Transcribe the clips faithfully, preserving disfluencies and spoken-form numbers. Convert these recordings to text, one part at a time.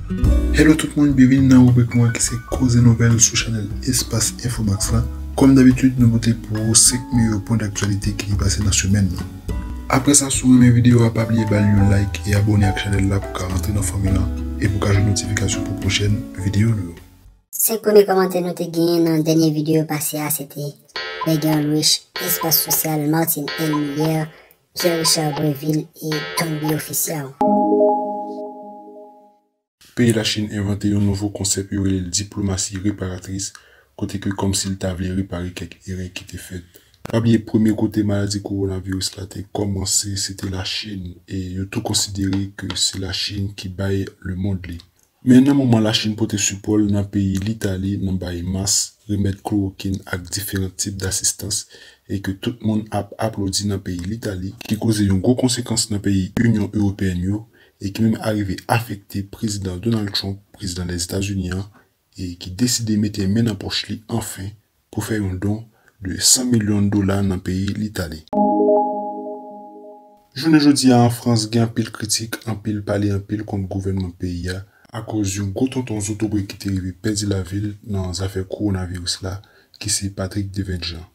Hello tout moun, byenvini nan ribrik nou an ki se Koze Nouvèl sou chanèl Espas Infomax la. Kòm dabitid, nou pote pou ou senk meyè pwen daktyalite ki pase nan semèn nan. Apre sa, si w renmen videyo a, pa bliye ba l yon like e abòne ak chanèl la pou w ka rantre nan fanmi lan e pou w ka jwenn notifikasyon pou pwochèn videyo nou yo. Senk premye kòmantè nou te genyen nan dènye videyo pase a, se te Bègè Ulrich, Espas Sosyal, Martine L. Molière, Pierre Richard Breville e Tonby Official. Peyi Lachin envante yon nouvo konsèp, yo rele l diplomasi reparatris, kote ke kòmsi l ta vle repare kèk erè ki te fèt. Pa bliye, premye kote maladi kowonaviris la te kòmanse, se te Lachin, e yo tou konsidere ke se Lachin ki bay lemonn li. Men nan moman Lachin pote sipò l nan peyi Litali nan bay mas, remèd klowokyin ak diferan tip dasistans, e ke tout moun ap aplodi nan peyi Litali, ki koze yon gwo konsekans nan peyi Inyon Ewopeyèn yo, e ki menm arive afekte Prezidan Donald Trump, prezidan Lèzetazini an, e ki deside mete men nan pòch li anfen pou fè yon don de san milyon dola nan peyi Litali. Jounen jodi a an Frans, gen anpil kritik, anpil pale, anpil kont gouvènman peyi a, akoz yon gwo tonton zotobre ki te rive pèdi lavi l nan zafè kowonaviris la, ki se Patrick Devedjian.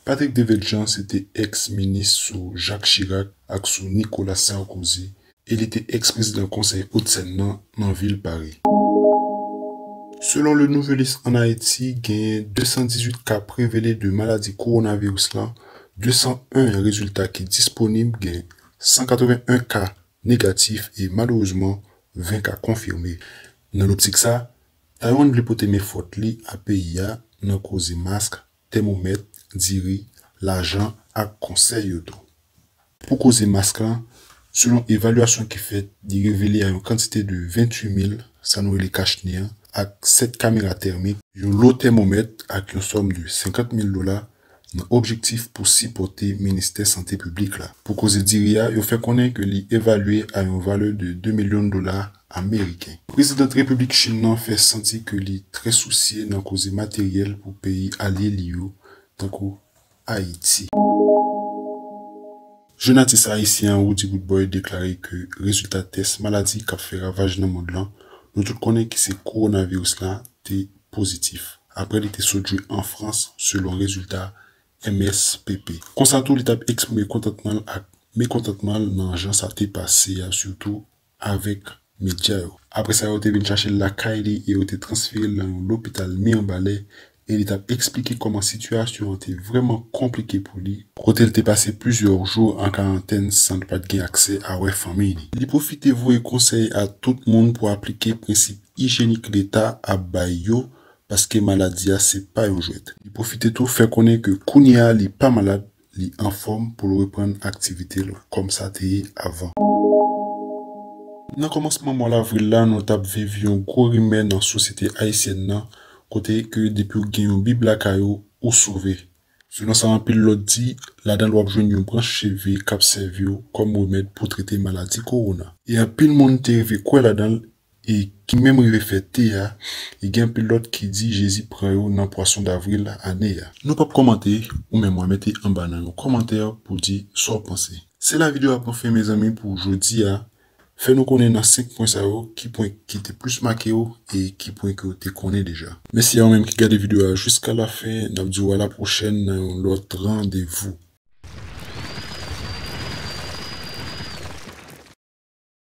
Patrick Devedjian se te èks minis sou Jacques Chirac ak sou Nicolas Sarkozy, e li te èks prezidan Konsèy Otsèn nan, nan vil Pari. Selon Le Nouvelliste an Ayiti, genyen de san dizuit ka revele de maladi kowonaviris lan, de san en rezilta ki disponib, gen san katreven en ka negatif e malerezman ven ka konfime. Nan loptik sa, Taiwan vle pote men fòt li a peyi a nan koze mask, tèmomèt, diri, lajan ak konsèy yo tou. Pou koze mask lan, selon evalyasyon ki fèt, li revele a yon kantite de venntuit mil, sa nou rele kach ne an, ak sèt kamera tèmik, yon lo tèmomèt ak yon sòm de senkant mil dola nan objektif pou sipòte Ministè Sante Piblik la. Pou koze diri a, yo fè konnen ke li evalye a yon valè de de milyon dola ameriken. Prezidan Repiblik Chin nan fè santi ke li trè sousye nan koze materyèl pou peyi alye li yo, tankou Ayiti. Jèn atis ayisyen an Roody Roodboy deklare ke rezilta tès maladi k ap fè ravaj nan mond lan, nou tout konnen ki se kowonaviris la, te pozitif, apre li te sot jwe an Frans, selon rezilta M S P P. Konsa tou, li t ap eksprime kontantman l ak mekontantman l nan jan sa te pase a, sitou avèk medya yo. Apre sa, yo te vin chache l lakay li e yo te transfere l nan yon lopital Mirebalais, e li t ap eksplike kòman sitiyasyon an te vrèman konplike pou li, kote l te pase plizyè jou an karantèn san l pa t gen aksè a wè fanmi li. Li pwofite voye konsèy a tout moun pou aplike prensip ijyenik Leta ap bay yo, paske maladi a se pa yon jwèt. Li pwofite tou fè konnen ke kounye a li pa malad, li anfòm pou l reprann aktivite l kòm sa te ye avan. Nan kòmansman mwa avril la, nou t ap viv yon gwo rimè nan sosyete ayisyèn nan, kote ke depi w gen yon bib lakay ou, ou sove. Selon sa anpil lòt di, ladan l w ap jwenn yon branch cheve k ap sèvi w kòm remèd pou trete maladi kowona. E anpil moun te rive kwè ladan l, e ki menm rive fè te a, e gen anpil lòt ki di Jezi pran yo nan pwason davril ane a. Nou p ap kòmante, ou menm w a mete anba nan yon kòmantè pou di sa w panse. Se la videyo a pran fen, mezanmi, pou jodi a. Fè nou konnen nan senk pwen sa yo, ki pwen ki te plis make w e ki pwen ke w te konnen deja. Mèsi a ou menm ki gade videyo a jiska lafen. N ap di w a la pwochèn nan yon lòt randevou.